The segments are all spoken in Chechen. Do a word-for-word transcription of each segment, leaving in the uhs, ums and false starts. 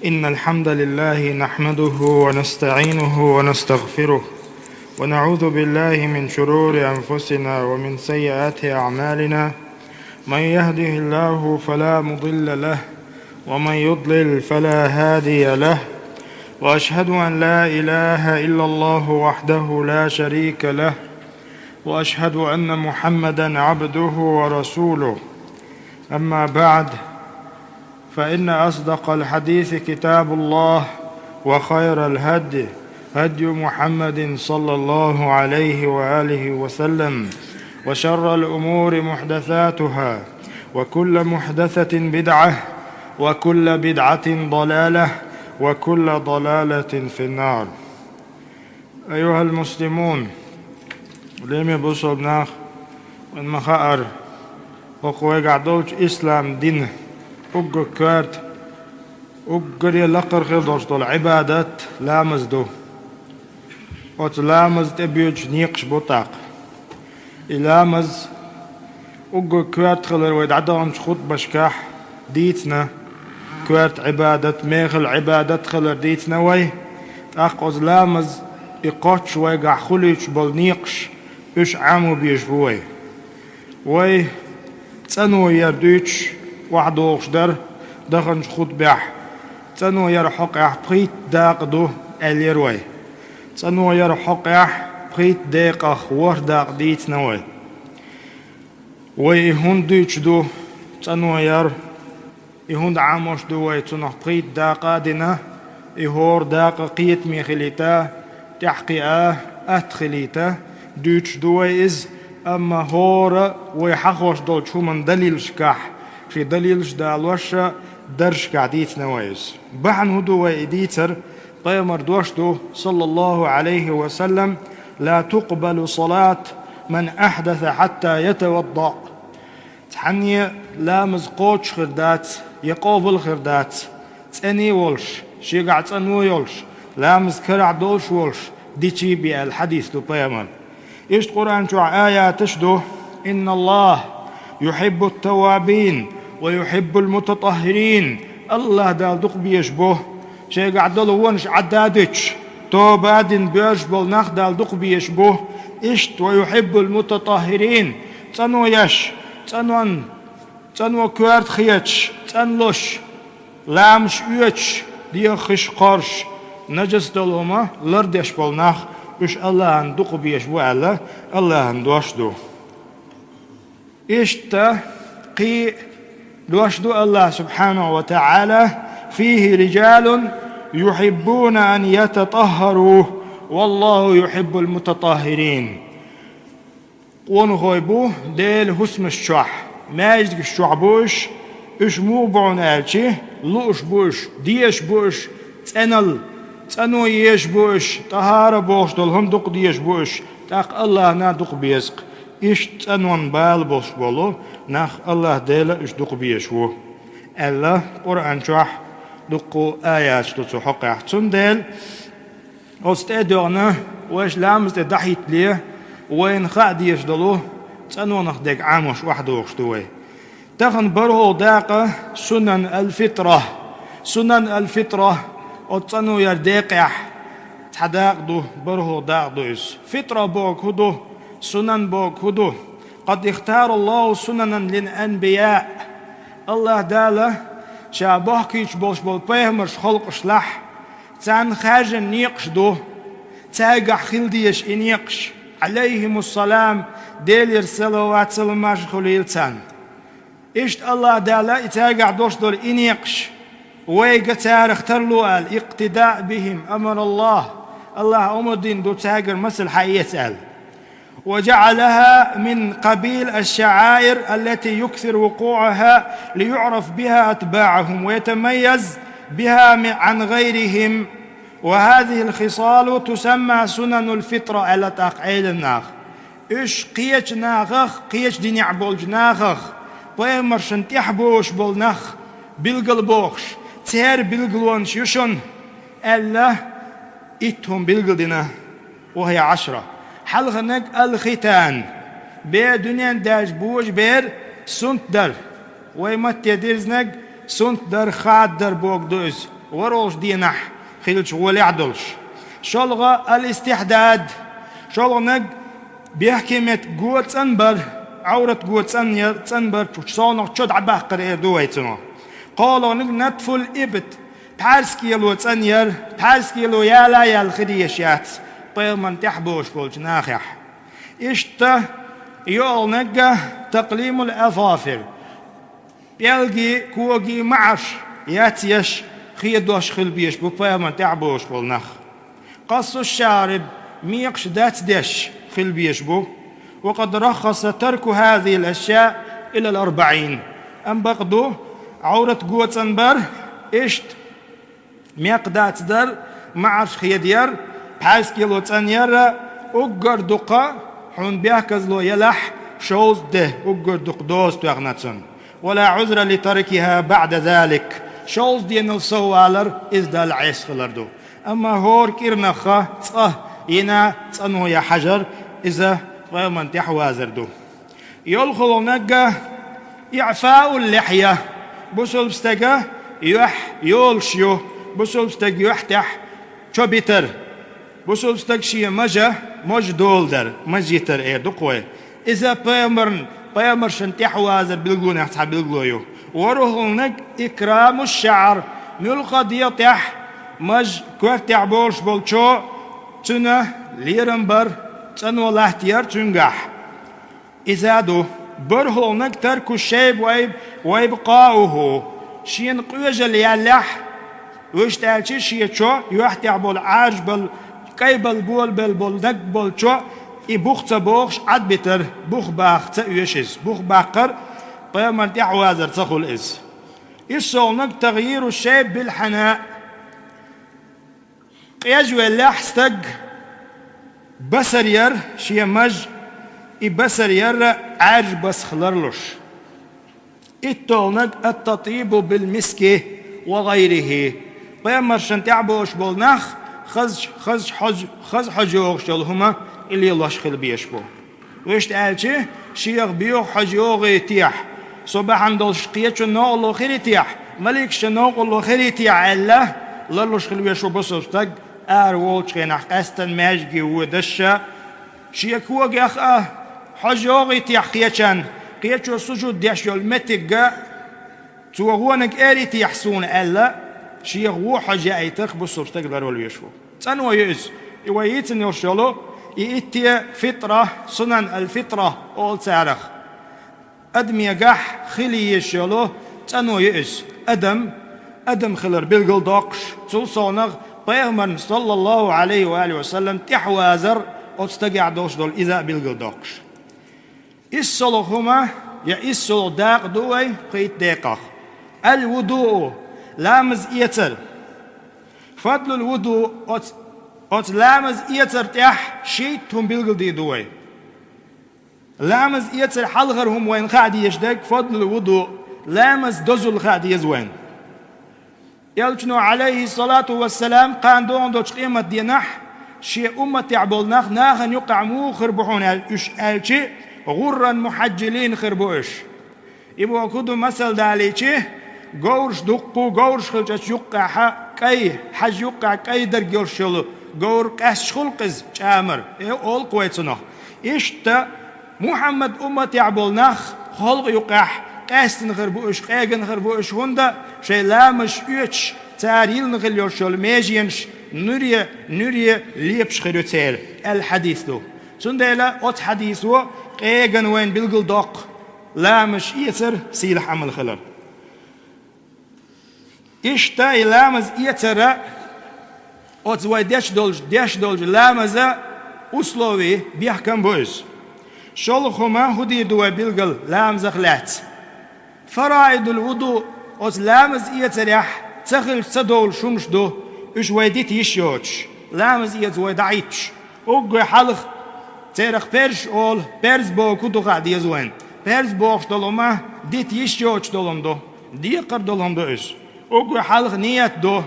إن الحمد لله نحمده ونستعينه ونستغفره، ونعوذ بالله من شرور أنفسنا ومن سيئات أعمالنا. من يهده الله فلا مضل له، ومن يضلل فلا هادي له، وأشهد أن لا إله إلا الله وحده لا شريك له، وأشهد أن محمدا عبده ورسوله. أما بعد، فإن أصدق الحديث كتاب الله، وخير الهدي هدي محمد صلى الله عليه وآله وسلم، وشر الأمور محدثاتها، وكل محدثة بدعة، وكل بدعة ضلالة، وكل ضلالة في النار. أيها المسلمون, лераме бусалба нах, вайна ма хаара, хӀокху вайгахь долчу ислам динан уггар коьрта, уггаре лакхара хир долуш долу Ӏибадат ламаз ду. Оцу ламаза тӀебоьдуш некъаш бу тӀаккха. И ламаз уггар коьрта хилар вай дӀадаханчу хутбашкахь дийцина, коьрта Ӏибадат, мехала Ӏибадат хилар дийцина вай, тӀаккха оцу ламаз и кхоччуш вайгахь хуьлуьйтуш болу некъаш, уьш Ӏамо безаш бу вай. Вай цӀано яр дуьйцуш охьадогӀуш дара даханчу хутбехь, цӀано яран хьокъехь пхийтта дакъа ду аьллера вай. ЦӀано яран хьокъехь пхийтта декъах ворхӀ дакъа дийцина вай. Вай и хӀунда дуьйцуш ду цӀано яр? И хӀунда Ӏамош ду вай цунах пхийтта дакъа а дина, и хӀора дакъа кхетаме хилийта, тӀаьхьакхиа, атта хилийта, дуьйцуш ду вай иза, амма хӀора вай хьахош долчу хӀуманан далилашкахь, шен далилаш далош а дарсашкахь дийцина вай иза. Бахьана хӀун ду вай и дийцар? Пайхамар дош ду, саллаллаху Ӏалайхи ва саллам: «لا تقبل صلاة من أحدث حتى يتوضأ». Цхьанне ламаз кхочуш хир дац, я къобал хир дац, цӀена волуш, шегахь цӀано йолуш, ламаз карахь долуш волуш, дичий бен аьлла хьадис ду пайхамаран. Иштта Къуръан чохь аяташ ду: «إن الله يحب التوابين ويحب المتطهرين». АллахӀ Дала дукха безаш бу шегахь долу вонаш Ӏадда а дуьтуш, тоба а дина боьрзуш болу нах Дала дукха безаш бу. Иштта «ويحب المتطهرين», цӀано еш, цӀанонан, цӀано коьрта хеташ, цӀанлуш, ламаш оьцуш, дегӀах хиш кхорш, нажас долу хӀума лардеш болу нах, уьш АллахӀан дукха безаш бу аьлла, АллахӀан дош ду. Иштта кхин а дош ду АллахӀа субхьанаху ва таӀала: «فيه رجال يحبون أن يتطهروا والله يحب المتطهرين». Къонахой бу Делан хӀусамаш чохь, маьждигаш чохь бу уьш, уьш муха бу хьуна аьлча, лууш бу уьш, дезаш бу уьш цӀеналла, цӀано езаш бу уьш, тӀахӀара бохуш долу хӀума дукха дезаш бу уьш, тӀаккха АллахӀана дукха беза-кх. Иштта цӀанонан бала болуш болу нах АллахӀ Дела уьш дукха безаш ву, аьлла Къуръан чохь дуккха аяташ ду цу хьокъехь. Цундела оцу тӀе а доьгӀна, вайша ламаз тӀе дӀахӀиттале, вайна хаа дезаш долу цӀанонах дерг Ӏамош охьадогӀуш ду вай. Тахана бархӀалгӀа дакъа сунан аль-фитра. Сунан аль-фитра, оцу цӀано яр декъехь цхьа дакъа ду, бархӀалгӀа дакъа ду иза. Фитра бохург хӀун ду? Сунан бохург хӀун ду? «قد اختار الله سننا للأنبياء». АллахӀ Дала Ша бохкуьйтуш болуш болу пайхамарш халкъашлахь, царна хаьржина некъаш ду, цаьргахь хила дезаш и некъаш, Ӏалайхимуссалам, Делера салават-саламаш хуьлийла царна. Иштта АллахӀ Дала и цаьргахь долуш долу и некъаш вайга царах тарло аьлла, «اقتداء بهم أمر الله», АллахӀа омра дина ду цаьргара масал хьаэца аьлла. «وجعلها من قبيل الشعائر التي يكثر وقوعها ليعرف بها أتباعهم ويتميز بها من- عن غيرهم. وهذه الخصال تسمى سنن الفطرة», аьлла тӀаккха Ӏеламнаха. Уьш кхечу нахах, кхечу динехь болчу нахах, пайхамаршна тӀаьхьа бовлуш болу нах билгал бохуш, церан билгалонаш ю шуна, аьлла, итт хӀума билгалдина. وهي عشرة. Хьалханаг аль-хитан. Бер дуьнен даьлча божабер сунт дар. Вай матте дирзинарг сунт дар, хада дар бохург ду иза. ВорхӀалгӀачу дийнахь хиллачу гӀолехь долуш. ШолгӀа, ал-истихьдад. ШолгӀаниг бехке меттиг го цӀанбар, Ӏаврат го цӀанъяр, цӀанбар, чу совнах чо дӀабаккхар эр ду вай цунах. КхоалгӀаниг натфул ибт, пхьарскело цӀанъяр, пхьарскело яла а яьлла хир еш яц, пайхамарна тӀаьхьа богӀуш болчу нахехь. Иштта йоьалгӀаниг такълимул азафир. ПӀелгий, когий маӀарш яц еш, хедош хила безаш бу пайхамарна тӀаьхьа богӀуш болу нах. Къассу шариб, мекхаш дацдеш хила безаш бу. Ва къад раххаса тарку хазихил ашяъ илал арбаӀин. Амма бакъ ду, Ӏаврат го цӀанбар, иштта мекх дацдар, маӀарш хедаяр, пхьарскело цӀанъяр, уггар дукха, хьуна бехказло елахь, шовзткъа де, уггар дукха доза тоьхна цунна. Ва ла Ӏузра ли таркиха баӀда залик. Шовзткъа денал соввалар иза Далла Ӏеса хилар ду. Амма хӀора кӀирнахха цкъа йина цӀано ян хьажар, иза пайхамарна тӀаьхьа вазар ду. ЙолхалгӀаниг иӀфаул лихья. Бусалба стеган юьхь йолуш ю, бусалба стеган юьхь тӀехь чо битар. Бусалба стаг шен мажа, мажа доладар, мажа йитар эр ду-кх вай. Иза пайхамарна, пайхамаршна тӀаьхьа вазар билгалонех цхьа билгало ю. ВорхӀалгӀаниг икраму шаӀр, муьлхха дегӀа тӀехь мажа коьртехь болуш болчо цуьнан лерам бар, цӀано латтаяр цуьнгахь. Иза ду, бархӀалгӀаниг тарку шайб вайб, вайб къауху. Шена къоьжалла яьллехь, вуьшта аьлча шен чо, юьхь тӀехь болу Ӏаьржа болу, кӀай болу, болабелла болу, наг болу чо, и бух ца бохуш Ӏадбитар, бух баха ца оьшу иза. Бух баккхар, пайхамарна тӀаьхьа вазар ца хуьлу иза. ИссалгӀаниг тагӀйиру шайб бил хьана. Къежвеллехь стаг басар яр шен мажа, и басар яр Ӏаьржа басах ларлуш. ИтталгӀаниг ат-татйибу бил миски ва гӀайрихи. Пайхамаршна тӀаьхьа богӀуш болу нах хазачу, хазачу хьожа, хаза хьожа йогӀуш йолу хӀума и лелош хила безаш бу. Вуьшта аьлча, шех боьха хьожа йогӀий техьа, со бахьана долуш кхечун новкъарло хирий техьа, маликашна новкъарло хирий техьа аьлла, ларлуш хила везаш ву бусалба стаг, ара волчу хенахь къаьсттина маьждиге вон дашша, шен когех а хьожа йогӀий техьа кхечан, кхечо сужуд деш йолу меттигга, цо вониг эрий техьа суна аьлла, шех вон хьожа яийтарх бусалба стаг ларвала везаш ву. ЦӀано ю иза. И вай йийцина йолуш йолу, и итте фитра, сунан ал-фитра олу царах. Адамегахь хила езаш йолу цӀано ю иза. Адам, адам хилар билгалдоккхуш, цул совнах пайхамарна, саллаллаху Ӏалайхи ва алихи ва саллам, тӀаьхьа вазар оцу стагехь долуш долу иза а билгалдоккхуш. ИссалгӀа хӀума, я иссалгӀа дакъа ду вай пхийтта декъах. Ал-вудуу, ламаз эцар. Фадлул вуду, оц-, оцу ламаз эцар тӀехь шийтта хӀума билгалдийр ду вай. Ламаз эцар хьалхара хӀума вайна хаа дезаш дерг, фадлул вуду, ламаз дозалла хаа деза вайна. Элчано, Ӏалайхи салату вассалам, кхана догӀун долчу къематденахь шен умматехь болу нах нахана юккъехь муха хир бу хьуна аьл-, уьш аьлча, гӀурран мухьаджалин хир бу уьш. И боху ду масал далийча, говраш дуккху, говраш хилча юккъехьа кӀай, хьажа юккъехь кӀай дерг йолуш йолу говр къаьсташ хуьлу-кх иза чӀамара, э, олу-кх вай цунах. Иштта Мухьаммад умматехь болу нах халкъа юккъехь къаьстина хир бу уьш, къегина хир бу уьш, хӀунда шайн ламазаш оьцуш, цара йиллина хила йолуш йолу меженаш нуьре, нуьре лепаш хир ю церан, аьлла хьадис ду. Цундела оцу хьадисо къегина вайна билгалдоккху ламазаш эцар сийлахь Ӏамал хилар. Иштта и ламаз эцара, оцу вай деш долчу, деш долчу ламаза условий, бехкам бу иза. ШолгӀа хӀума хӀун дийр ду вай билгал ламазах лаьцна? Фараидул вуду, оцу ламаз эцарехь ца хилча ца довлуш хӀумаш ду, уьш вай дита йиш йоцуш, ламаз эца вай дӀахӀитташ. Уггар хьалха церах перзаш олу, перз бохург хӀун ду хаа деза вайна. Перз бохуш долу хӀума дита йиш йоцуш долу хӀума ду, декхар долу хӀума ду иза. Уггар хьалха ният ду.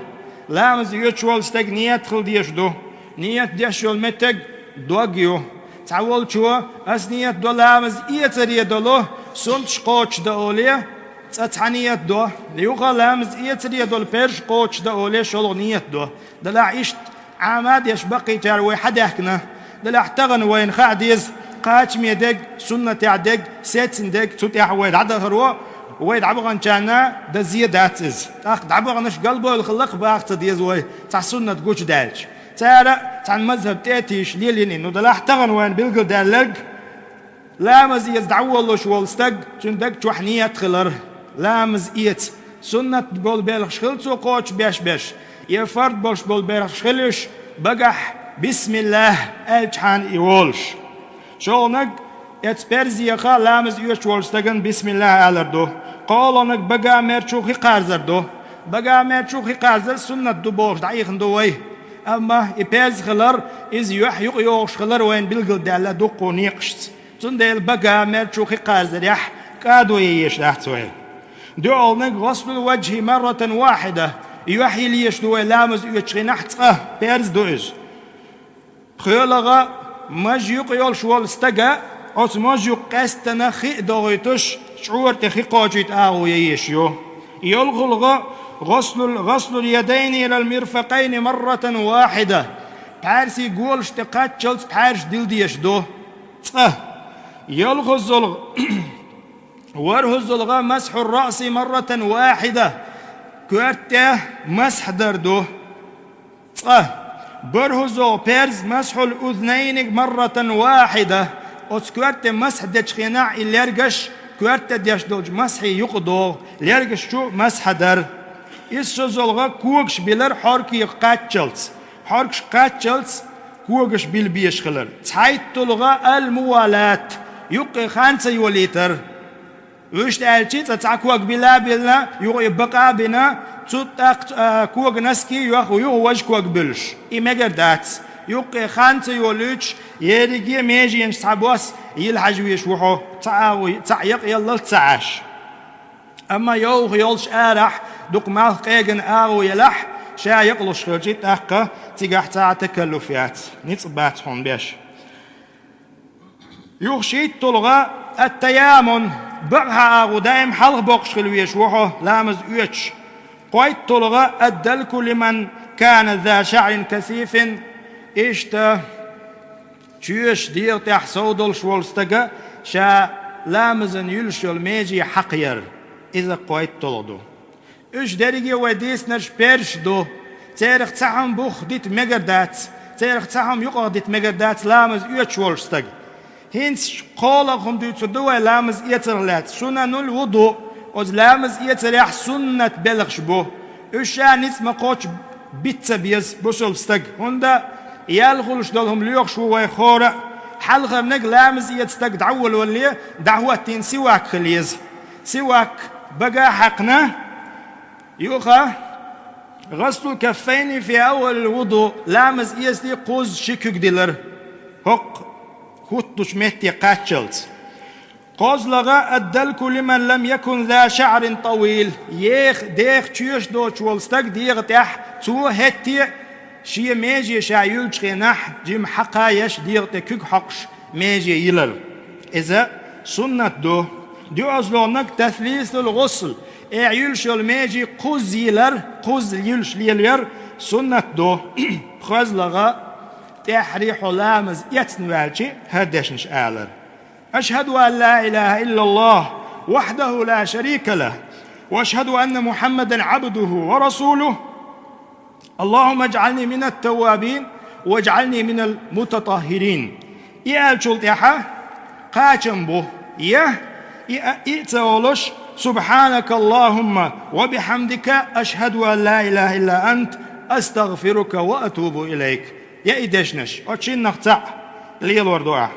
Ламаз оьцуш волу стеган ният хила дезаш ду. Ният деш йолу меттиг дог ю. Цхьаволчо, ас ният до ламаз эцаре долу, суннаташ кхочушдан оле, цкъа цхьа нийят до, юха ламаз эцаре долу перзаш кхочушдан олий шолгӀа нийят до. Делахь иштта Ӏама а деш баккхийчара вай хьадаьхкина. Делахь тахана вайна хаа деза, кхачаме дерг, суннатехь дерг, сецна дерг, цу тӀехь вай дӀадахаро, вай дӀабаханчарна дан зе дац иза. ТӀаккха дӀабаханарш галбевлла хилла-кх баха ца деза вай, цхьа суннат гучудаьлча. Цара цхьана мазхӀаб тӀе а тийша лелийна. Ну, делахь тахана вайна билгалдаьлларг, ламаз эца дӀаволалуш волу стаг, цуьнан даг чохь нийят хилар. Ламаз эца суннат болу белхаш хила цо кхочушбеш берш, я фард болуш болу белхаш хила уьш, багахь «Бисмиллах» аьлчхьана и волуш. ШолгӀаниг, эцу перзеха ламаз оьцуш волчу стагана «Бисмиллах» алар ду. КхоалгӀаниг, бага-мер чу хи кхарзар ду. Бага-мер чу хи кхарзар суннат ду бохуш дӀаихна ду вай. Амма и перз хилар, иза юьхь юкъайогӀуш хилар вайна билгалдаьлла дуккха некъашца. Цундела бага-мер чу хи кхарзарехь кӀадо ян езаш дац вай. ДоьалгӀаниг, «ГӀаслул ваджхи марратан вахьида», юьхь йила езаш ду вай ламаз оьцучу хенахь цкъа, перз ду иза. ПхоьалгӀа, маж юкъа йолуш волу стага оцу маж юкъа къаьстина хи а дохуьйтуш, чкъора тӀе хи кхочуьйту агӀо ян езаш ю. ЙолхалгӀа, «гӀаслул, гӀаслул ядайни илал мирфакъайни марратан вахьида», пхьаьрсий голаш тӀе кхаччалц пхьаьрсаш дила дезаш ду. Цкъа. ЙолхаззалгӀа, ворхӀаззалгӀа, «масхьур раъси марратан вахьида», коьрта тӀе масхь дар ду. Цкъа. БархӀаззалгӀа перз, «масхьул узнайни марратан вахьида», оцу коьрта тӀе масхь дечу хенахь и лергаш коьрта тӀе деш долчу масхье юкъа догӀу, лергаш чу масхь дар. ИссаззалгӀа, когаш билар хьоркех кхаччалц, хьоркаш кхаччалц когаш била безаш хилар. ЦхьайтталгӀа, «ал-мувалат», юккъе хан ца йолийтар. Вуьшта аьлчи, цкъа цхьа ког била а биллина, юха и бакъа а бина, цу тӀаккха, а, кога носки йоху, юха важа ког буьллуш. И мегар дац. Юккъе хан ца йолуьйтуш, ерриге а меженаш цхьабосса йила хьажа везаш ву хьо, цхьа агӀо, цхьа якъ яллалц ца Ӏаш. Амма йовха йолуш арахь дукха малх къегина агӀо елахь, ша якъ луш хилчи, тӀаккха цигахь цхьа а такаллуф яц, ницкъ бац хьуна беш. Юха шийтталгӀа, ат-таяммум, бакъахьа агӀо даим хьалха боккхуш хила везаш ву хьо, ламаз оьцуш. КхойтталгӀа, ад-далку лиман кана за шаӀрин касифин, иштта чоьшаш дегӀа тӀехь сов долуш волу стага ша ламазан юьллуш йолу меже хьакхаяр. Иза кхойтталгӀа ду. Уьш дерриге вай дийцинарш перзаш ду. Церах цхьа хӀума бух дита мегар дац, церах цхьа хӀума юкъах дита мегар дац ламаз оьцуш волчу стага. ХӀинца кхоалгӀа хӀума дуьйцур ду вай ламаз эцарх лаьцна, сунанул вуду, оцу ламаз эцарехь суннат белхаш бу. Уьш ша ницкъ ма кхоччу биц ца беза бусалба стаг, хӀунда аьлла хуьлуш долу хӀума лоьхуш ву вай хӀора а. Хьалхарниг, ламаз эца стаг дӀаволавалале дӀахӀоттийна сивак хила еза. Сивак бага а хьаькхна, юха, гӀаслул каффайни фи аввалил вуду, ламаз эцале кхузза ши куьг дилар, хӀокху хӀуттучу метте кхаччалц. КхозлагӀа, ад-далку лиман лам якун за шаӀрин тавил, еха, деха чоьшаш доцуш волу стаг дегӀа тӀехь, цо хӀетте а шен меже ша юьллучу хенахь жима хьакха еш дегӀа тӀе куьг хьокхуш меже йилар. Иза суннат ду. ДоьазлоннагӀа, таслисул гӀусл, эхь юьллуш йолу меже кхузза йилар, кхузза юьллуш лелаяр суннат ду. ПхоьазлагӀа, тӀаьххьара хьо ламаз эцна ваьлчи, хӀара дешнаш алар. أشهد أن لا إله إلا الله وحده لا شريك له، وأشهد أن محمدا عبده ورسوله، اللهم اجعلني من التوابين واجعلني من المتطهرين. И аьллачул тӀаьхьа кхачам бу, я и а, и а ца олуш, سبحانك اللهم وبحمدك، أشهد أن لا إله إلا أنت، أستغفرك وأتوب إليك. Я и дешнаш, оцу шиннах цхьаъ лелор ду ахь.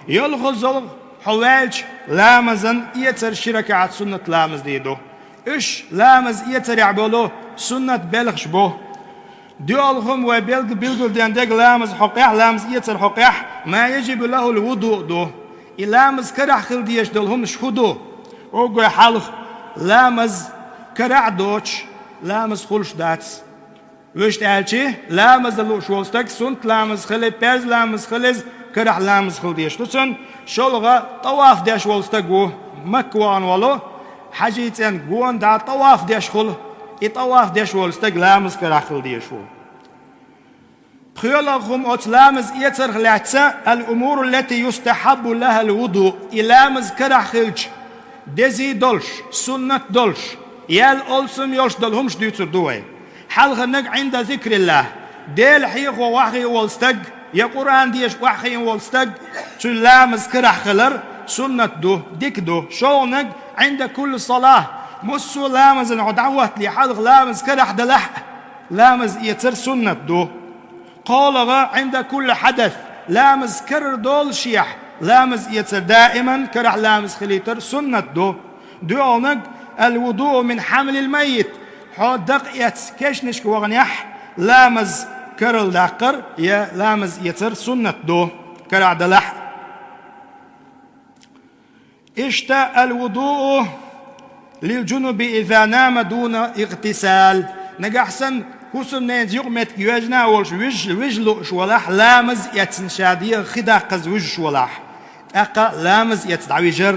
ЙолхаззалгӀа, хьо ваьлча, ламазан эцар ши ракаӀат суннат ламаз де ду. Уьш ламаз эцарехь болу суннат белхаш бу. ДоьалгӀа хӀума вай белг-, билгалден дерг ламаз хьокъехь, ламаз эцар хьокъехь, ма яжибу лахӀул вуду ду. И ламаз карахь хила дезаш долу хӀуманаш хӀун ду? Уггар хьалха, ламаз карахь доцуш, ламаз хуьлуш дац. Вуьшта аьлчи, ламаза лууш волу стаг, суннат ламаз хила, парз ламаз хила, иза карахь ламаз хила дезаш ду цунна. ШолгӀа, тӀаваф деш волу стаг ву, Макка вахана волу, Хьажий цӀен гонахьа тӀаваф деш хуьлу, и тӀаваф деш волу стаг ламаз карахь хила дезаш ву. ПхоьалгӀа хӀума оцу ламаз эцарх лаьцна: «Ал-умуру ллати юстахьаббу лахал вуду», и ламаз карахь хилча дезий долуш, суннат долуш, ял олсам йолуш долу хӀумаш дуьйцур ду вай. Хьалхарниг: «Ӏинда зикриллахь», Дела хьехо охьахиъна волу стаг, я Къуръан деша охьахиъна волу стаг, цуьнан ламаз карахь хилар суннат ду, дика ду. ШолгӀаниг: «Ӏинда кулли салахь», массо а ламазан хьо дӀахӀоттале хьалха ламаз карахь далахь а, ламаз эцар суннат ду. КхоалгӀа: «Ӏинда кулли хьадас», ламаз карара долушехь, ламаз эцар даиман карахь ламаз хилийтар суннат ду. ДоьалгӀаниг: «Ал-вудуу мин хьамлил маййит», хьо дакъа эцна кешнашка ваханехь, ламаз карладаккхар я ламаз эцар суннат ду, карахь далахь а. Иштта: «Ал-вудуу лил-джунуби иза нама дуна игътисал». Нагахь санна хӀусамненца юкъаметтиг йоьжна а волуш, вижа, вижа лууш валахь, ламаз эцна ша дегӀан хи даккхаза вижаш валахь, тӀаккха ламаз эцна дӀавижар.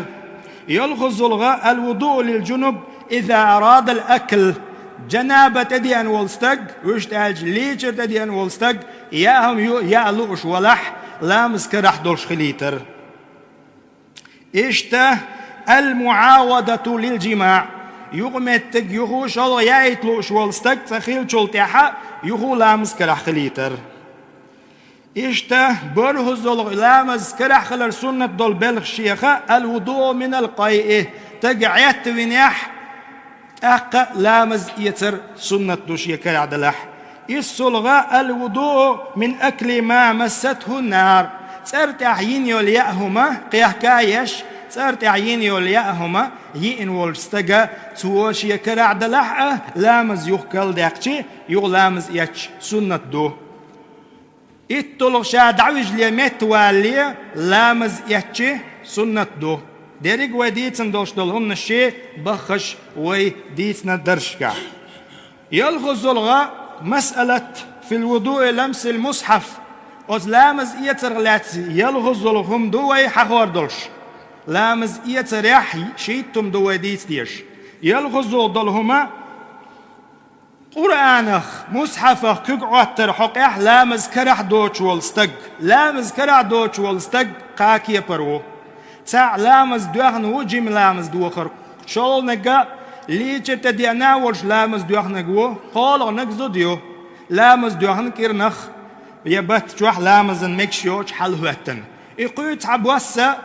ЙолхазалгӀа: «Ал-вудуу лил-джунуби иза арадал акл». Джанаба тӀедеана волу стаг, вуьшта аьлча, лийчар тӀедеана волу стаг, яа хӀума ю, яа лууш валахь, ламаз карахь долуш хилийтар. Иштта: «Ал-муӀавадату лил-джимаӀ». Юкъаметтиг юха а шолгӀа яийта лууш волу стаг цкъа хиллачул тӀаьхьа юха а ламаз карахь хилийтар. Иштта: «БархӀазалгӀа ламаз карахь хилар суннат долу белхаш шеха: ал-вудуу минал къайи», стаг Ӏетта винехь, тӀаккха ламаз эцар суннат ду шен карахь далахь. ИссалгӀа: «Ал-вудуу мин акли ма массатху нар». ЦӀера тӀехь йина йолу яа хӀума, кхехка а еш, цӀера тӀехь йина йолу яа хӀума йиъна волчу стага, цо шен карахь далахь а, ламаз юха карладаьккхича, юха ламаз эцча суннат ду. ИтталгӀа: ша дӀавижале, метта валале, ламаз эцча суннат ду. Дерриг а вай дийцина долуш долу хӀуманаш баххаш вай дийцина дарсашкахь. ЙолхазалгӀа: «Масъалат фил-вудуи ламсул мусхьаф». Оцу ламаз эцарх лаьцна йолхазалгӀа хӀума ду вай хьахор долуш. Ламаз эцарехь шийтта хӀума ду вай дийца дезаш. ЙолхазалгӀа долу хӀума: Къуръанах, мусхьафах куьг Ӏоттар хьокъехь ламаз карахь доцуш волу стаг. Ламаз карахь доцуш волу стаг кхаа кепара ву. ЦаӀ ламаз доьхна ву, жима ламаз дохар. ШолгӀаниг лийчар тӀедеана а волуш ламаз доьхнарг ву, кхоалгӀаниг зуда ю. Ламаз доьхна кӀирнах я батта чохь ламазан мегаш йоцуш хьалахӀоьттина. И кхуьйцу цхьабосса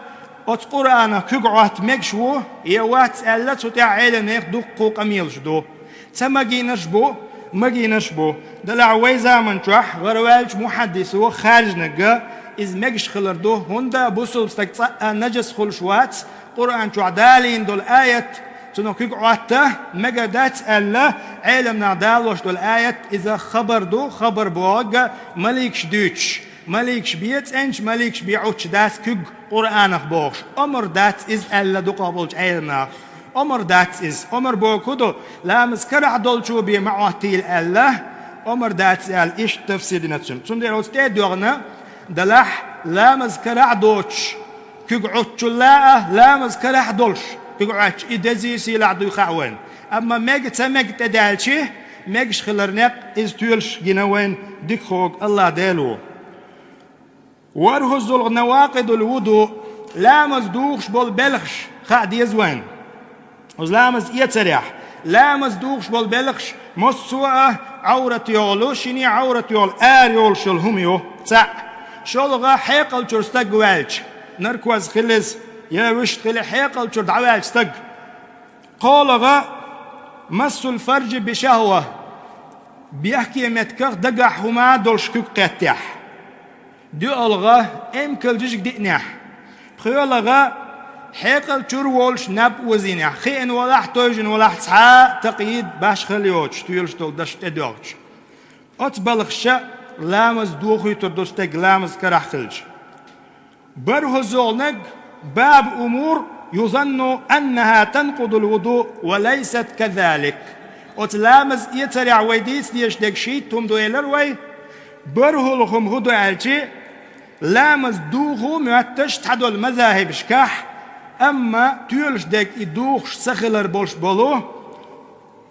оцу Къуръанах куьг Ӏотта мегаш ву я вац аьлла, цу тӀехь Ӏеламнехан дуккха къамелаш ду. Ца магийнарш бу, магийнарш бу. Делахь вай заман чохь гӀараваьллачу мухьаддисо хаьржинарг иза мегаш хилар ду, хӀунда бусалба стаг цкъа а нажас хуьлуш вац, Къуръан чохь далийна долу аят, цунах куьг Ӏотта мегар дац аьлла, Ӏеламнаха далош долу аят иза хабар ду, хабар бохург маликаш дуьйцуш. Маликаш бен цӀеначу, маликаш бен Ӏуттуш дац куьг Къуръанах бохуш. Омра дац иза аьлла дукхахболчу Ӏеламнаха. Омра дац иза. Омра бохург хӀун ду? Ламаз карахь долчо бен ма Ӏоттийла аьлла, омра дац аьлла, иштта тафсир дина цуьнан. Цундела оцу тӀе а доьгӀна далахь, ламаз карахь доцуш куьг Ӏуттучул а, ламаз карахь долуш куьг Ӏоттуш, и дезий сийлахь дуй хаьа вайна. Амма мега ца мега тӀедаьлча, мегаш хилар некъ, иза тоьлуш гина вайна дикахвогӀу АллахӀ Дела ву. ВорхӀаззулгӀа навакъидул вуду, ламаз духуш болу белхаш хаа деза вайна. Оцу ламаз эцарехь, ламаз духуш болу белхаш массо а Ӏаврат йолу, шине Ӏаврат йолу, ара йолуш йолу хӀума ю, цхьаъ. ШолгӀа, хьекъал чуьра стаг ваьлча, наркоз хила иза, я вуьшта хила хьекъал чуьра дӀаваьлча стаг. КхоалгӀа, массул фаржи бишахӀва, бехке меттигах дагахь хӀума долуш куьг кхеттехь. ДоьалгӀа, эмкал жижиг диънехь. ПхоьалгӀа, хьекъал чуьра волуш наб озийнехь. Хиъна валахь, тевжина валахь, цхьа а такъйид, башхалла йоцуш, тоьлуш долу даш тӀедоьгӀча. Оцу балхаша ламаз дохуьйтур ду стеган, ламаз карахь хилча. БархӀаззулгӀаниг, бабу умур юзанну аннахӀа танкъудул вуду ва лайсат казалик. Оцу ламаз эцарехь вай дийца дезаш дерг шийтта хӀума ду элира вай. БархӀалгӀа хӀума хӀун ду аьлча, ламаз духу моьтташ цхьадолу мазахӀибашкахь Амма тоьлуш дерг и духуш ца хилар болуш болу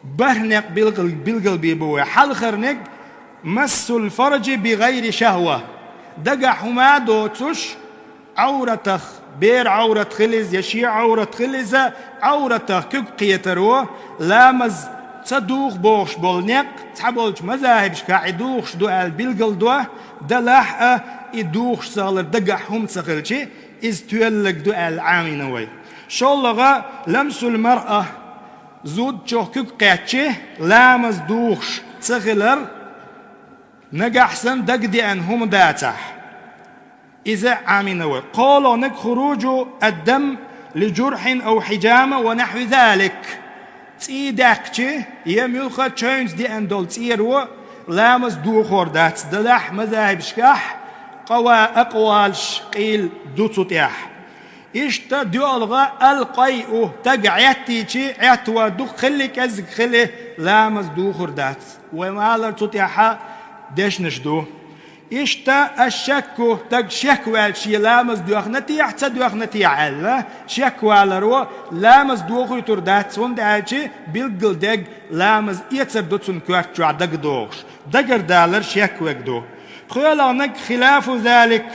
бархӀ некъ билгал-, билгалбе бу вай. Хьалхара некъ: مسح الفرج بغير شهوة. Дагахь хӀума доцуш, Ӏавратах, бер Ӏаврат хила иза я шен Ӏаврат хила иза, Ӏавратах куьг кхетаро, ламаз ца духу бохуш болу некъ, цхьаболчу мазахӀибашкахь и духуш ду аьлла билгалдо, делахь а и духуш ца хилар дагахь хӀума ца хилча, иза тоьлларг ду аьлла Ӏамийна вай. ШолгӀа: لمس المرأة, зудчух куьг кхетча, ламаз духуш ца хилар, нагахь санна дагадеана хӀума дацахь, иза Ӏамийна вай. КхоалгӀаниг: خروج الدم لجرح أو حجامة ونحو ذلك. ЦӀий даьккхича, я муьлхха чевнца деана долу цӀеро ламаз дохор дац, делахь мазахӀибашкахь къава-, акъвалаш къийла ду цу тӀехь. Иштта доьалгӀа: القيء, стаг Ӏеттийча, Ӏетта ван дукха хилли, кӀеззиг хилли, ламаз дохор дац. Вай ма-аллара, цу тӀехь дешнаш ду. Иштта الشك, стаг шек ваьлча, шен ламаз доьхна техьа, ца доьхна техьа аьлла, шек валаро ламаз дохуьйтур дац, хӀунда аьлча билггал дерг ламаз эцар ду цунна коьрта чохь дагадогӀуш, дагардалар шек верг ду. ПхоьалгӀаниг: خلاف ذلك.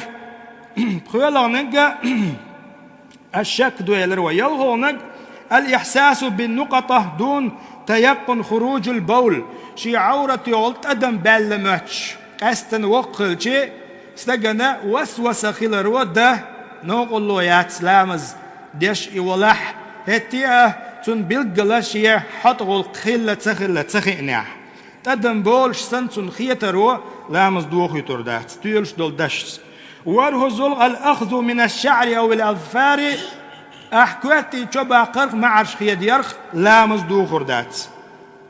ПхоьалгӀаниг а الشك ду элира вай. ЯлхолгӀаниг: الإحساس بالنقطة دون تيقن خروج البول. Шен Ӏаврат йолу тӀадам баьлла моьттуш, къаьсттина воккха хилча, стагана васваса хиларо дан новкъарло яц ламаз деш и валахь, хӀетте а цунна билггала шен хьотӀа гӀуллакх хилла ца хилла ца хиънехь. ТӀадам болуш санна цунна хетаро ламаз дохуьйтур дац, тоьлуш долу дашца. ВорхӀаззалгӀа: الأخذ من الشعر أو الأظفار. Ахь коьртий чо баккхарх, маӀарш хедаярх ламаз дохур дац.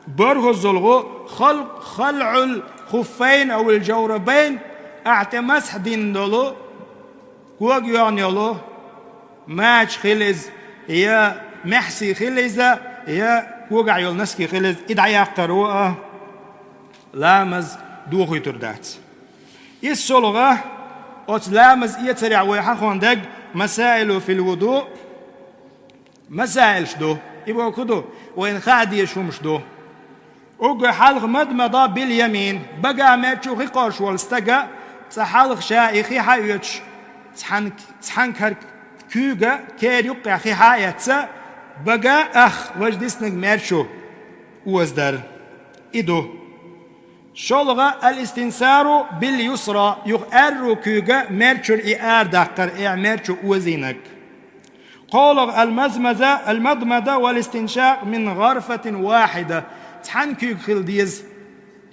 БорхӀаззалгӀа: خل-، خلع الخفين أو الجوربين. Ахь тӀе масхь дина долу, кога йоьхна йолу мача хила иза, я маьхьсий хила иза, я когахь йолу носки хила иза, и дӀаяккхаро а ламаз дохуьйтур дац. ИссолгӀа, оцу ламаз эцарехь вай хьахонна дерг مسائل في الوضوء, масаилаш ду. И бохург ду, вайна хаа дезаш хӀумаш ду. Уггар хьалха: مضمضة باليمين, бага мер чу хи кхорш волу стага цкъа хьалха ша и хи хьаоьцуш, цхьан, цхьан кара куьйга кера юккъехь хи хьа а эцна, бага, ах, важа диснарг мер чу озадар. И ду. ШолгӀа: الاستنثار باليسرى, юха аьрру куьйга мер чуьра и арадаккхар, э, мер чу озийнарг. КхоалгӀа: المضمضة، المضمضة والاستنشاق من غرفة واحدة. Цхьана куьйга хила деза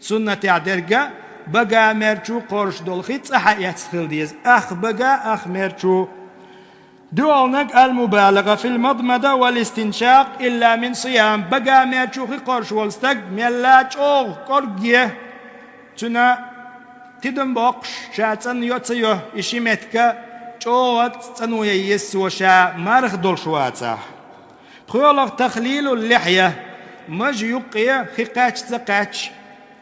суннатехь дерг а, бага мер чу кхорш долу хи цкъа хьаэцна хила деза. Ах бага, ах мер чу. ДоьалгӀаниг: المبالغة في المضمضة والاستنشاق إلا من صيام. Бага мер чу хи кхорш волу стаг мелла чӀогӀа кӀоргге, цуьнан тидам боккхуш, ша цӀанйо ца йо, и ши меттиг чӀогӀа цӀано ян еза цо, ша марха долуш вацахь. ПхоьалгӀа: تخليل اللحية, мажа юккъе хи кхаьчча ца кхаьчча,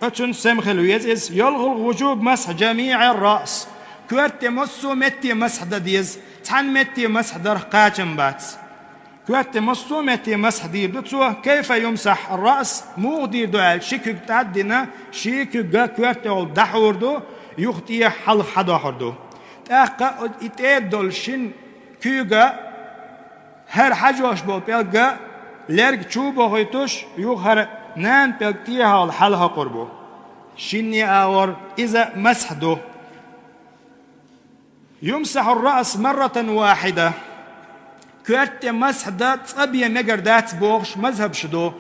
оцунна сема хила веза иза. ЙолхалгӀа: وجوب مسح جميع الرأس, коьрта тӀе массо а метте масхь дан деза, цхьана метте масхь дарх кхачам бац. Коьрта тӀе массо а метте масхь дийр ду цо. كيف يمسح الرأس, муха дийр ду аьлча, ши куьг тӀаддина, ши куьг коьрта тӀехула дӀахьур ду, юха тӀе хьалха хьадохьур ду. ТӀаккха и тӀера долу шина куьйга хӀара хьажош болу пӀелг лерга чу бохуьйтуш, юха хӀара нана пӀелг тӀехьа хьалхьокхур бу. Шинне агӀор иза масхь ду. يمسح الرأس مرة واحدة. Коьрта тӀе масхь дан цкъа бен мегар дац бохуш мазхӀабаш ду.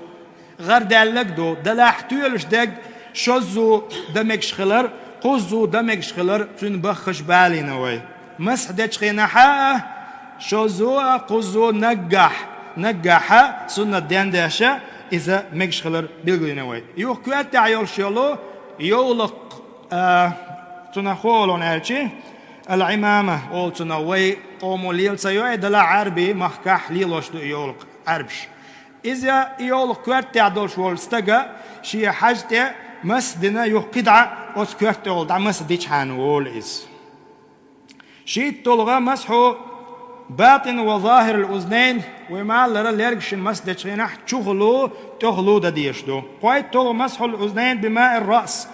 ГӀардаьллаг ду, делахь тоьлуш дерг шозза дан мегаш хилар, кхузза дан мегаш хилар цуьнан баххаш балийна вай. Масхь дечу хенахь а шозза а, кхузза а наггахь, наггахь а суннат дендеш а иза мегаш хилар билгалйина вай. Юха коьртехь йолуш йолу йовлакх, а, цунах хӀун олу аьлчи, العمامة олу цунах, вай къомо лела ца йо, делахь Ӏарбийн махкахь лелош ду и йовлакх Ӏарбаша. Иза и йовлакх коьртехь долуш волу стага шен хьажа тӀе масхь дина, юха кхидӀа оцу коьрта тӀехула дӀа масхь дичхьана волу иза. ШийтталгӀа: مسح باطن وظاهر الأذنين, вай ма аллара, лергашна масхь дечу хенахь чухула, тӀехула дан дезаш ду. КхойтталгӀа مسح الأذنين بماء الرأس.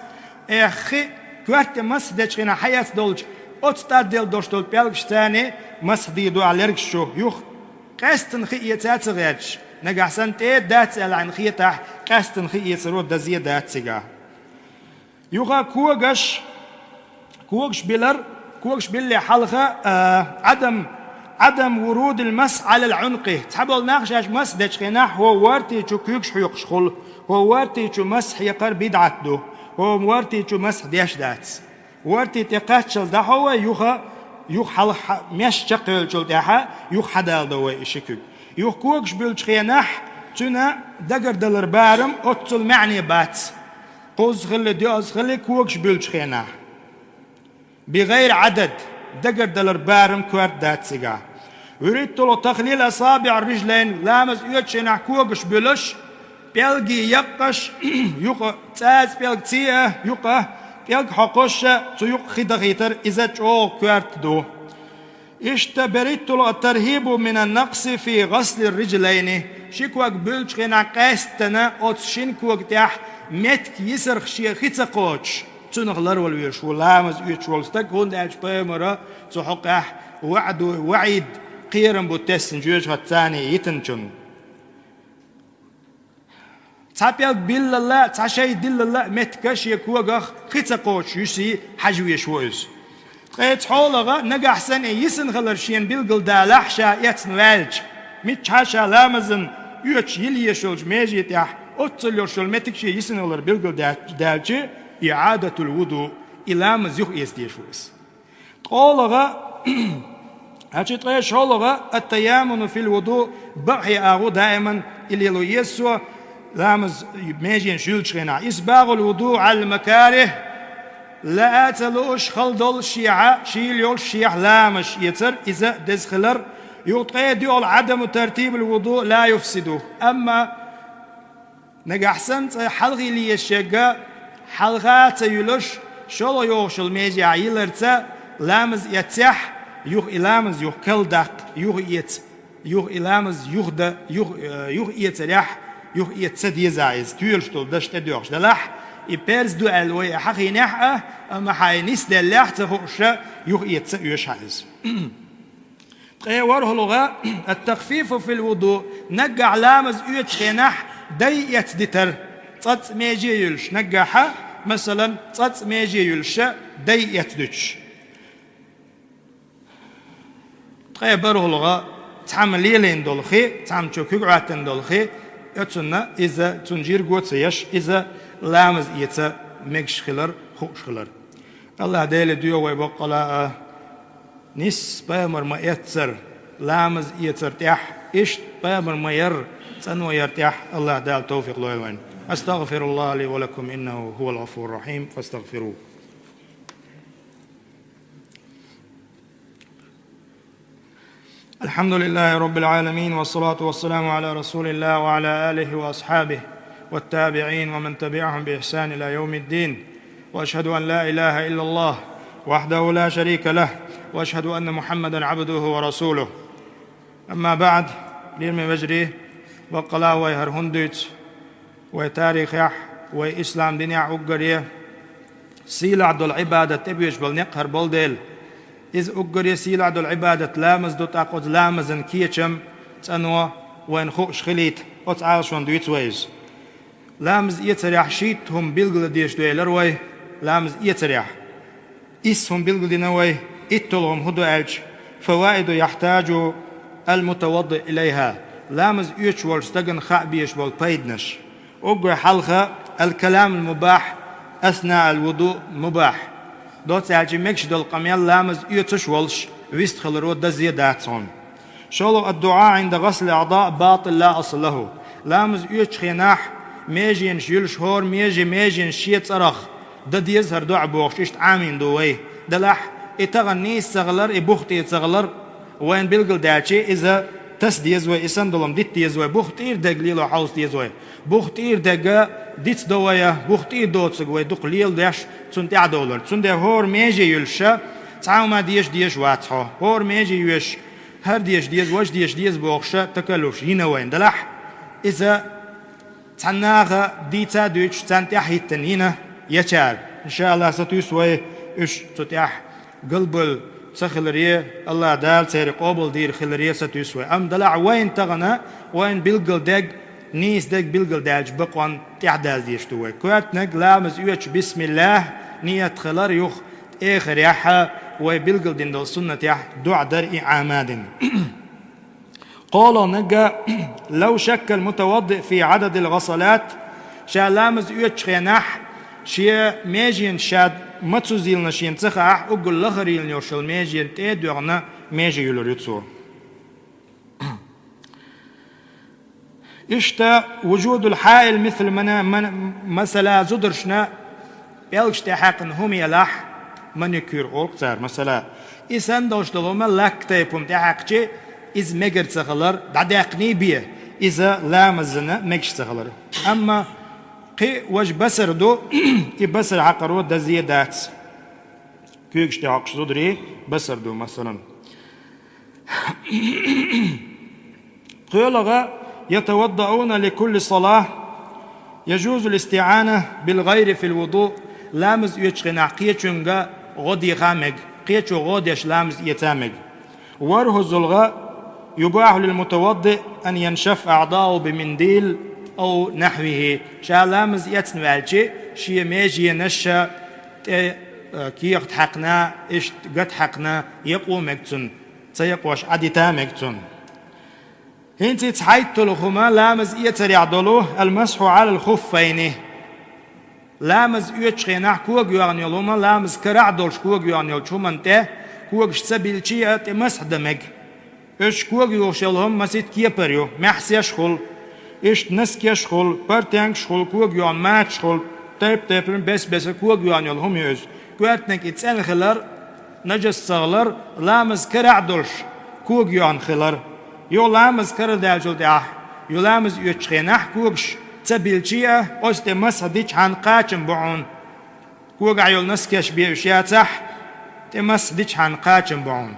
Эххи, коьрта масхь дечу хенахь хьаэцна долчу оцу тӀадделла долуш долу пӀелгашца масхь дийр ду ахь лергаш чу, юха къаьсттина хи эца а ца гӀерташ, нагахь санна тӀе дац аьлла хьайна хетахь, къаьсттина хи эцаро дан зе дац цигахь. Юха когаш, когаш билар, когаш билле хьалха, а, عدم، عدم ورود المسح على العنق. Цхьаболу нах шаьш масхь дечу хенахь, хӀо ворти чу куьйгаш хьоькхуш хуьлу, хӀо ворти чу масхь хьекхар бидӀат ду, хӀо ворти чу масхь деш дац. Ворти тӀе кхаччалц дӀахьо вай, юха, юха хьалха меш чекхъевллачул тӀаьхьа, юха хьадалдо вай и ши куьг. Юха когаш буьллучу хенахь, цуьнан дагардалар барам оццул маьӀне бац. Кхузза хилли, доьазза хилли когаш буьллучу хенахь. بغير عدد, дагардалар барам коьрта дац цигахь. ВуьрхӀитталгӀа تخليل أصابع الرجلين, ламаз оьцучу хенахь когаш буьллуш, пӀелгий яккхаш, юкъа цӀаза пӀелг цӀе а, юкъа пӀелг хьокхуш а, цу юкъа хи дахийтар, иза чӀогӀа коьрта ду. Иштта берхӀитталгӀа الترهيب من النقص في غسل الرجلين. Ши ког буьллучу хенахь къаьсттина оцу шина кога тӀехь меттиг йисарх шен хи ца кхочуш, цунах ларвала везаш ву ламаз оьцуш волу стаг, хӀунда аьлча пайхамара цу хьокъехь ваӀду, ваӀид, кхерам бу тесна жоьжахатца йитинчунна. Цхьа пӀелг биллалла а, цхьа шай диллалла а меттиг шен когах хи ца кхочуш юьсий хьажа везаш ву иза. Ткъе цхьолгӀа, нагахь санна и йисина хилар шена билгалдалахь ша эцна ваьлча, миччахьа ша ламазан оьцуш йила езаш йолчу меже тӀехь оццул йолуш йолу меттиг шен йисина хилар билгалдаьлча, إعادة الوضوء, и ламаз юха эца дезаш ву иза. ТкъолгӀа, хьаьчи ткъе шолгӀа التيامن في الوضوء, бакъхье агӀо даиман и лело еза со, ламаз меженаш юьллучу хенахь. إسباغ الوضوء على المكاره, лаа а ца лууш хала долу шехьа, шийла йолуш шехьа ламазаш эцар, иза деза хилар. Юха ткъе доьалгӀа عدم ترتيب الوضوء لا يفسده. Амма нагахь санна цкъа хьалха йила езаш ерг хьалха а ца юьллуш, шолгӀа йогӀуш йолу меже йиларца ламаз эццехь, юха и ламаз юха кхалдаккха, юха эца, юха и ламаз юха дан, юха, э, юха эцарехь, юха эца ца деза иза, тоьлуш долу даш тӀедоьгӀуш делахь, и парз ду аьлла вай хьахийнехь а, амма хьайн нисделлехь ца хууш а, юха эца ца оьшу хьан иза. Ткъе ворхӀалгӀа التخفيف في الوضوء, наггахь ламаз оьцучу хенахь дай эцдитар, цӀацкъа меже юьллуш, наггахьа, масалан, цӀацкъа меже юьллуша дай эцдуьтуш. Ткъе бархӀалгӀа цхьамма лелийна долу хи, цхьамма чу куьг Ӏоьттина долу хи, оцунна иза, цунна жирго а ца еш, иза ламаз эца мегаш хилар, хууш хилар. АллахӀ Деле доьху вай боккъала а, нисса пайхамар ма-эццара, ламаз эцар тӀехь, иштта пайхамар ма-ярра, цӀано яр тӀехь АллахӀ Дала тавфикъ лойла вайна. أستغفر الله لي ولكم إنه هو الغفور الرحيم، فاستغفروه. الحمد لله رب العالمين، والصلاة والسلام على رسول الله وعلى آله وأصحابه والتابعين ومن تبعهم بإحسان إلى يوم الدين. وأشهد أن لا إله إلا الله وحده لا شريك له، وأشهد أن محمدا عبده ورسوله. أما بعد، лераме вежарий, баккъала вай хӀара хӀунда дуьйцу, вай тарихехь, вай ислам динехь уггаре сийлахь долу Ӏибадат тӀебоьжуш болу некъ хӀара болу дела. Иза уггаре сийлахь долу Ӏибадат ламаз ду, тӀаккха оцу ламазан кечам, цӀано вайна хууш хилийта, оцу Ӏалашонна дуьйцу вай иза. Ламаз эцарехь шийтта хӀума билгала дезаш ду элира вай, ламаз эцарехь. Исс хӀума билгалдина вай, итталгӀа хӀума хӀун ду аьлча, فوائد يحتاج المتوضئ إليها, ламаз оьцуш волчу стагана хаа безаш болу пайданаш. Уггар хьалха الكلام المباح أثناء الوضوء مباح. Доцца аьлча, мегаш долу къамел ламаз оьцуш волуш, вистхиларо дан зе дац хьуна. ШолгӀа الدعاء عند غسل الأعضاء باطل لا أصل له. Ламаз оьцучу хенахь, меженаш юьллуш, хӀора меже, меженаш шен цӀарах дан деза хӀара доӀа бохуш, иштта Ӏамийна ду вай. Делахь, и тахана нийса ца хилар, и бух тӀера ца хилар, вайна билгалдаьлча, иза таса деза вай, и санна долу хӀума дита деза вай, бух тӀера дерг лело хьовса деза вай. Бух тӀера дерг дицдо вай, бух тӀера доцург вай дукха леладеш, цунна тӀаьхьадовлар. Цундела хӀора меже юьллуша, цхьа хӀума деша дезаш вац хьо. ХӀора меже йоьшуш, хӀара деша деза, важа деша деза бохуш такаллуфаш йина вайна делахь, иза цхьаннаха дийца а дуьйцуш, царна тӀаьхьахӀиттина йина ечара. ИншааллахӀ, сатуьйсу вай уьш цу тӀехь галбевлла ца хиларе, АллахӀ Дала церан къобалдийр хиларе сатуьйсу вай. Амма делахь вайна тахана, вайна билггал дерг, нийса дерг билггал даьллачу бакъонна тӀаьхьадаздеш ду вай. Коьртаниг ламаз оьцуш бисмиллахӀ, ният хилар, юха тӀехарехь вай билггал дина долу суннатехь дуӀа дар и Ӏамадина. КхоалгӀаниг: «لو شك المتوضئ في عدد الغسلات», ша ламаз оьцучу хенахь шен меженаш ша мацузза йиллина шена ца хаахь, уггар лахара йиллина йолуш йолу меженна тӀе а доьгӀна, меже юьллур ю цо. Иштта وجود الحائل مثل من-, من-, масала, зударшна пӀелгаш тӀехьаькхна хӀума елахь, маникюр олу цара, масала. И санна долуш долу хӀума, лак тайпа хӀума тӀехьаькхчи, иза мегар ца хилар, дӀадаьккхина бен, иза ламазна мегаш ца хилар. Амма кхин а важа басар ду, и басар хьакхаро даза дац. Куьйгаш тӀехьокхуш зударий басар ду, масалан. ПхоьалгӀа: «يتوضؤون لكل صلاة، يجوز الاستعانة بالغير في الوضوء». Ламаз оьцучу хенахь кхечуьнга гӀо деха а мега, кхечо гӀо деш ламаз эца а мега. ВорхӀаззалгӀа: «يباح للمتوضئ أن ينشف أعضاءه بمنديل أو نحوه». Ша ламаз эцна ваьлчи, шен меженаш тӀе, э, кехат хьаькхна, иштта гат хьаькхна, якъо мега цунна, ца якъош Ӏадита а мега цунна. ХӀинца и цхьайтталгӀа хӀума ламаз эцарехь долу: «المسح على الخفين». Ламаз оьцучу хенахь кога йоьгӀна йолу хӀума, ламаз карахь а долуш кога йоьгӀна йолчу хӀуманна тӀе когаш ца билличи а тӀе масхь дан мега. Уьш кога юхуш йолу хӀума масийтта кепара ю, маьхьсеш а хуьлу, иштта носкеш а хуьлу, портянкаш а хуьлу, кога йоьгӀна мачаш а хуьлу, тайп-тайпана бес-беса кога йоьгӀна йолу хӀума ю иза. Коьртаниг и цӀена хилар, нажас ца хилар, ламаз карахь а долуш кога йоьгӀна хилар. Юха ламаз карадаьллачул тӀаьхьа, юха ламаз оьцучу хенахь когаш ца билличи а, оцу тӀе масхь дичхьана кхачам бу хьуна. Когахь йолу носкеш бен уьш яцахь, тӀе масхь дичхьана кхачам бу хьуна.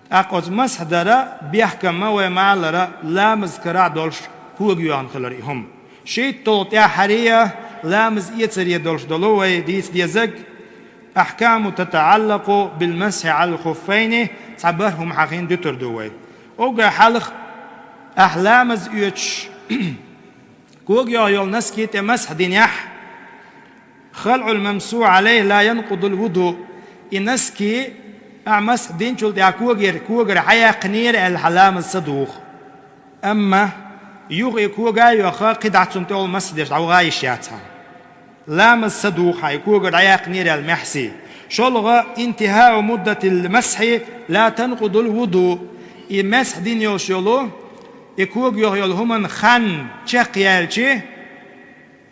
ТӀаккха оцу масхь дара бехкам ма вай ма-аллара, ламаз карахь а долуш кога йоьгӀна хилар и хӀума. ШийтталгӀа тӀаьххьаре а, ламаз эцаре долуш долу вай дийца дезаг: «أحكام تتعلق بالمسح على الخفين», цхьа бархӀ хӀума хьахийна дуьтур ду вай. Уггар хьалха, ахь ламаз оьцуш, кога йоьгӀна йолу носки тӀе масхь динехь, «خلع الممسوح عليه لا ينقض الوضوء». И носки ахь масхь динчул тӀаьхьа когера, когара хьаяьккхинера аьлла хьан ламаз ца духу. Амма юха и кога а йоьхна, кхидӀа цунна тӀехула масхь деш дӀаваха йиш яц хьан. Ламаз ца духу хьан, и когара дӀаяьккхинера аьлла маьхьсий. ШолгӀа: «انتهاء مدة المسح لا تنقض الوضوء». И масхь дина йолуш йолу, и кога йоьхна йолу хӀуманна хан чекхъяьлчи,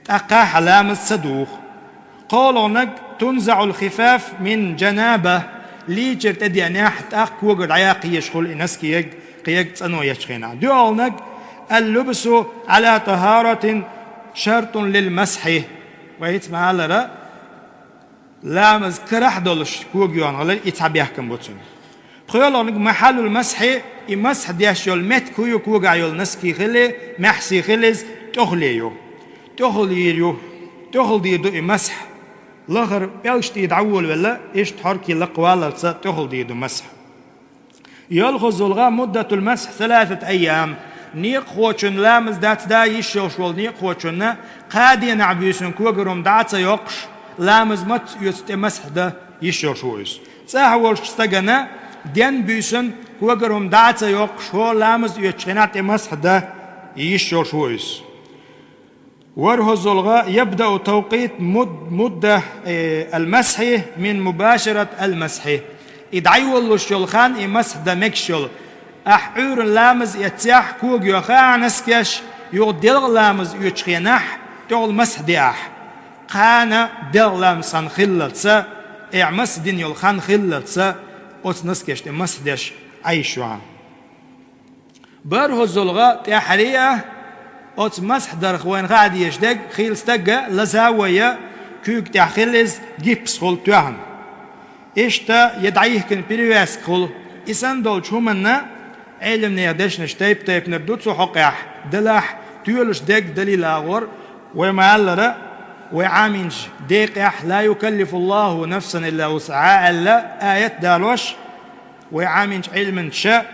тӀаккха хьан ламаз ца духу. КхоалгӀаниг: «تنزع الخفاف من جنابة». Лийчар тӀедеанехь, тӀаккха когара дӀаяккха езаш хуьлу и носки, кхин егга цӀано ечу хенахь. ДоьалгӀаниг: «اللبس على طهارة شرط للمسح». Вай хӀинца ма-аллара, ламаз карахь а долуш кога йоьгӀна хилар, и цхьа бехкам бу цуьнан. ПхоьалгӀаниг: «محل المسح», и масхь деш йолу меттиг хӀун ю, когахь йолу носки хила, маьхьсий хила иза, тӀехуле ю. ТӀехулдийр ю. ТӀехулдийр ду и масхь. Лахара пӀелгаш тӀе дӀаволавелла, иштта хьорки лакхаваллалца тӀехулдийр ду масхь. ЙолхаззалгӀа: «مدة المسح ثلاثة أيام». Некъахочун, ламаз дац да йиш йолуш волу некъахочунна кхаа денахь буьйсанна когара хӀума дӀа а ца йоккхуш, ламаз мацца оьцу тӀе масхь дан йиш йолуш ву иза. ЦӀахь волчу стагана ден буьйсанна когара хӀума дӀа а ца йоккхуш, хӀора ламаз оьцучу хенахь тӀе масхь дан йиш йолуш ву иза. ВорхӀаззалгӀа: «يبدأ توقيت مد-، مدة، э, المسح من مباشرة المسح». И дӀайолалуш йолу хан, и масхь дан мегаш йолу. Ахь Ӏуьйранна ламаз эццехь, кога йоьхна ахь носкеш, юха делкъа ламаз оьцучу хенахь, тӀехула масхь де ахь. Кхана делкъа ламаз сан хиллалца, э, масхь дина йолу хан хиллалца, оцу носкеш тӀе масхь деш Ӏа йиш ю хьан. БархӀаззалгӀа: тӀаьххьара а оцу масхь дарх вайна хаа дезаш дерг, хийла стага лаза вайя, куьйга тӀехь хила иза, гипс хуьлу тоьхна. Иштта я дӀайихкина перевязка хуьлу, И санна долчу хӀуманна Ӏеламнехан дешнаш тайп-тайпанара ду цу хьокъехь, делахь тоьлуш дерг далил агӀор, вай ма-аллара, вай Ӏамийначу декъехь «Ла юкаллифуллаху нафсан илла вусӀаха» аьлла аят далош, вай Ӏамийначу Ӏилманчаша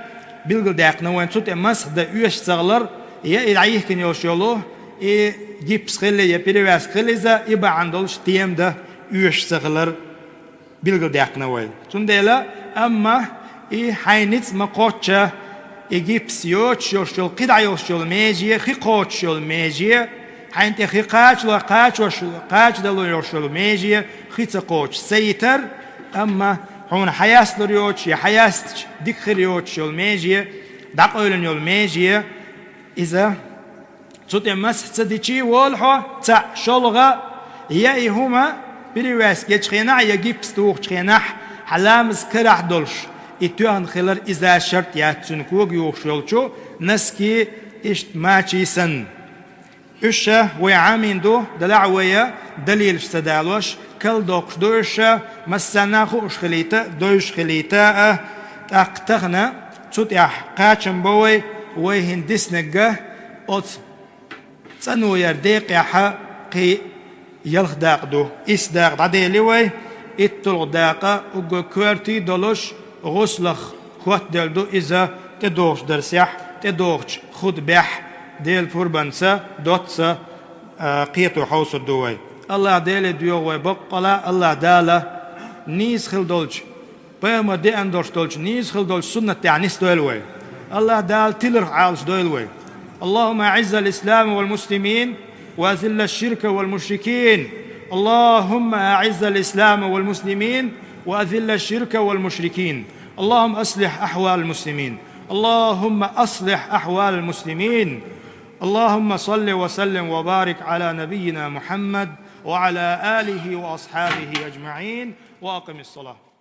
билгалдаьккхина вайна цу тӀе масхь дан оьшуш ца хилар, я и дӀайихкина йолуш йолу, и гипс хилла я перевязка хилла иза, и бахьана долуш тема дан оьшуш ца хилар билгалдаьккхина вай. Цундела, амма и хьайн ницкъ ма кхоччу, и гипс йоцуш йолуш йолу, кхидӀа йолуш йолу меже, хи кхочуш йолу меже, хьайна тӀе хи кхачало-, кхачош-, кхачадало йолуш йолу меже, хи ца кхочуш ца йитар, амма хьуна хьаясталур йоцуш я хьаястича дика хир йоцуш йолу меже, дӀакъевлина йолу меже, иза цу тӀе масхь ца дичий волу хьо, цхьаъ, шолгӀа, я и хӀума перевязка ечу хенахь, я гипс тухучу хенахь, хьан ламаз карахь долуш, и тоьхна хилар иза шарт яц цуьнан кога юхуш йолчу носки, иштта мачий санна. Уьш ша вай Ӏамийна ду, делахь вай далилаш ца далош, калдоккхуш ду уьш ша, массарна а хууш хилийта, девзаш хилийта а, тӀаккха тахана цу тӀехь кхачам бо вай, вай хӀинца диснарг оцу цӀанъяран декъехь кхин ялх дакъа ду. Исс дакъа дӀадели вай, итталгӀа дакъа уггар коьртий долуш, гӀусалах хӀоттаделла ду иза тӀедогӀучу дарсехь, тӀедогӀучу хутбехь, Делан пурбанца, доцца, а, кхето хьовсур ду вай. АллахӀ Деле доьху вай баккъала, АллахӀ Дала нийса хила долчу, пайхамар деана долуш долчу нийса хила долчу суннат тӀехь нисдойла вай. АллахӀ Дала тиларх Ӏалашдойла вай. اللهم أعز الإسلام والمسلمين وأذل الشرك والمشركين. اللهم أعز الإسلام والمسلمين وأذل الشرك والمشركين. اللهم أصلح أحوال المسلمين. اللهم أصلح أحوال المسلمين. اللهم صل وسلم وبارك على نبينا محمد وعلى آله وأصحابه أجمعين. وأقم الصلاة.